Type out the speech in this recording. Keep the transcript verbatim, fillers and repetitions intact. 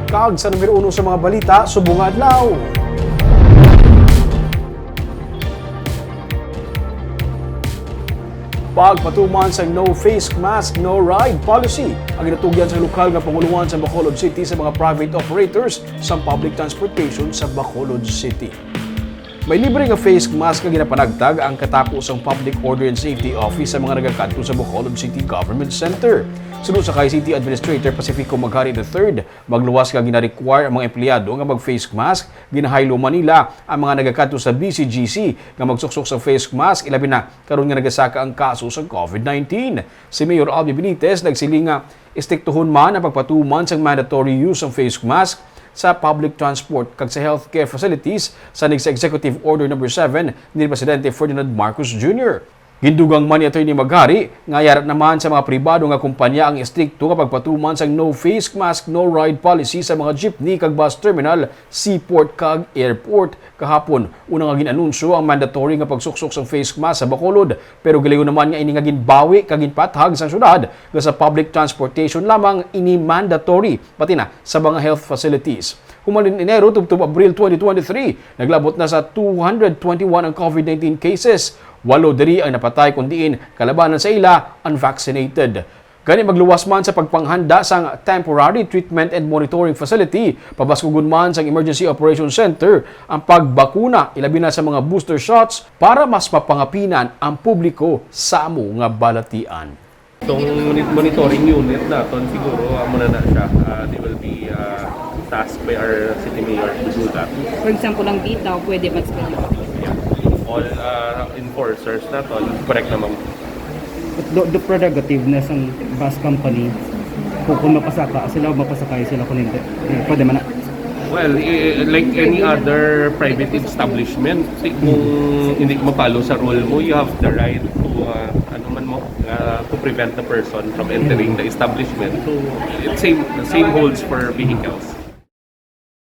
Kag sa numero uno sa mga balita subong nga adlaw. Pagpatuman sa no face mask, no ride policy ang ginatugyan sa lokal nga pangulohan sa Bacolod City sa mga private operators sa public transportation sa Bacolod City. May libre nga face mask nga ginapanagtag ang katapo sang Public Order and Safety Office sa mga nagakadto sa Bacolod City Government Center. Suno sa kay City Administrator Pacifico Maghari the third, magluwas nga gina-require ang mga empleyado nga mag-face mask. Ginahaylo man nila ang mga nagakadto sa B C G C nga magsuksok sa face mask, ilabi na karon nga nagasaka ang kaso sa COVID nineteen. Si Mayor Albi Benitez nagsiling nga estriktuhon man ang pagpatuman sang mandatory use sang face mask sa public transport kag sa healthcare facilities, sanig sa Executive Order Number Seven ni Presidente Ferdinand Marcos Junior. Gindugang man ni Attorney Maghari nga yara naman sa mga pribado nga kumpanya ang estrikto nga pagpatuman sang no face mask, no ride policy sa mga jeepney kag bus terminal, seaport kag airport. Kahapon, una nga gin-anunsyo ang mandatory nga pagsuksok sang face mask sa Bacolod, pero gilayon naman nga ini nga ginbawi kag ginpathag sa syudad nga sa public transportation lamang ini mandatory, pati na sa mga health facilities. Human ni Enero tubtob Abril twenty twenty-three, naglabot na sa two hundred twenty-one ang COVID nineteen cases. Walo diri ang napatay, kun diin kalabanan sa ila unvaccinated. Gani, magluwas man sa pagpanghanda sang temporary treatment and monitoring facility, pabaskugon man sang Emergency Operations Center ang pagbakuna, ilabi na sa mga booster shots, para mas mapangapinan ang publiko sa amo nga balatian. Itong moni-, monitoring unit naton, siguro, amo na na siya. Ah, they will be, ah, tasked by our city mayor to do that. For example, ang bitaw, pwede man sa kanya. Yeah. All, ah, enforcers naton, correct naman. But the, the prerogative na sang bus company, kung, kung mapasaka sila o mapasakay sila kung hindi. Eh, pwede man na. Well, eh, like any other private establishment, ti-, kung hindi mapalo sa rule mo, you have the right to, ah, ano man mo, ah, to prevent the person from entering the establishment. So, it same, same holds for vehicles.